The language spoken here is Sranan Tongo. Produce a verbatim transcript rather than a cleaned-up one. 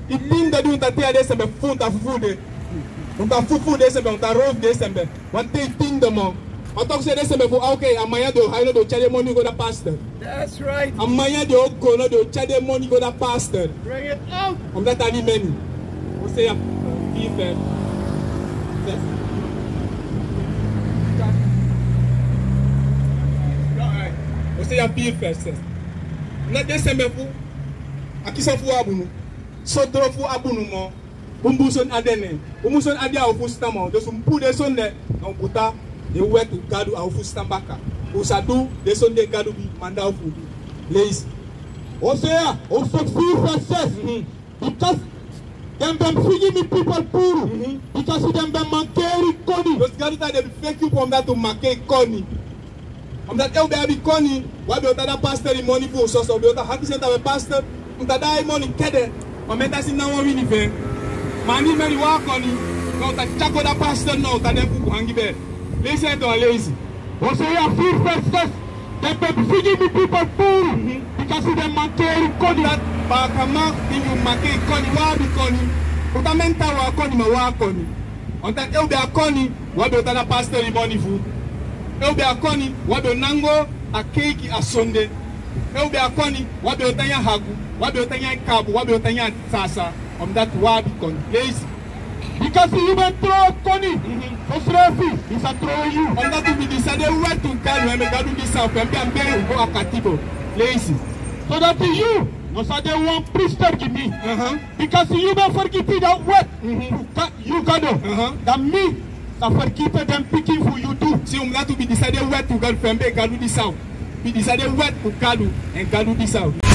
Yu tin de di un ta tei a den sembe fu un ta fufuu den. Un ta fufuu den sembe, un ta rowfu den sembe. Wan tei tin de mo. Ma toku se den sembe fu, ah, okay, a man ya den o haini, den o tyari den moni go na pastor. That's right. A man ya den o go no, den o tyari den moni go na pastor. Bring it out. Omdat a ni meni. O se ya, uh, fifty. O se ya fifty. Na den sembe fu, a kisi fu a bunu. So doro fu a bunu mo. Bunbun soni a de ne. Bunbun soni a de a o fusutan mo. Dus un puu den soni de, na un buta den wet fu Gadu a o fusutan baka. Un sa du den soni de Gadu be manda un fu du. Leisi. Hosea, hoofdstuk vier vers zes. Mhm. Because den ben figi mi pipel puru. Mhm. Because den ben mankeri koni. Dus Gadu taki den ben feki un omdat un mankeri koni. Omdat efu un ben abi koni, wi á be o tan da pastor i moni fu un soso, un be o tan haki senta we pastor, un ta da a i moni kede. Ma mi e tan si na wan wini fu en. Ma a ni meni wi á koni, ma un ta tyari go da pastor now, un ta de fu hangi bel. Leisi en tu a leisi. Hosea vier vers zes. Den ben figi mi pipel puru, mhm, because den mankeri koni. Dati baakaman, dingi un mankeri koni, wi á abi koni. Un ta meni taki wi a koni, ma wi á koni. Omdat efu un ben a koni, wi á be o tan da pastor i moni fu. Efu un ben a koni, wi á be o nango a keiki a sonde. Efu un ben a koni, wi á be o tan nyan hagu, wi á be o tan nyan kaabu, wi á be o tan nyan sasa. Omdat wi á abi koni. Leisi. Because yu ben trowe koni, mhm, fosrefi, i sa trowe yu. Omdat un ben disa den wet fu Gadu, en Gadu disa un, en ben a beri un go a katibo. Leisi. So dati yu no sa de wan priester gi mi. Aha. Because yu ben fergiti da wet, mhm, fu Ga-, yu Gado. Aha. Da mi sa fergiti den pikin fu yu tu. Si, omdat un ben disa den wet fu Gadu, en ben Gadu disa un. Ben disa den wet fu Gadu, en Gadu disa un.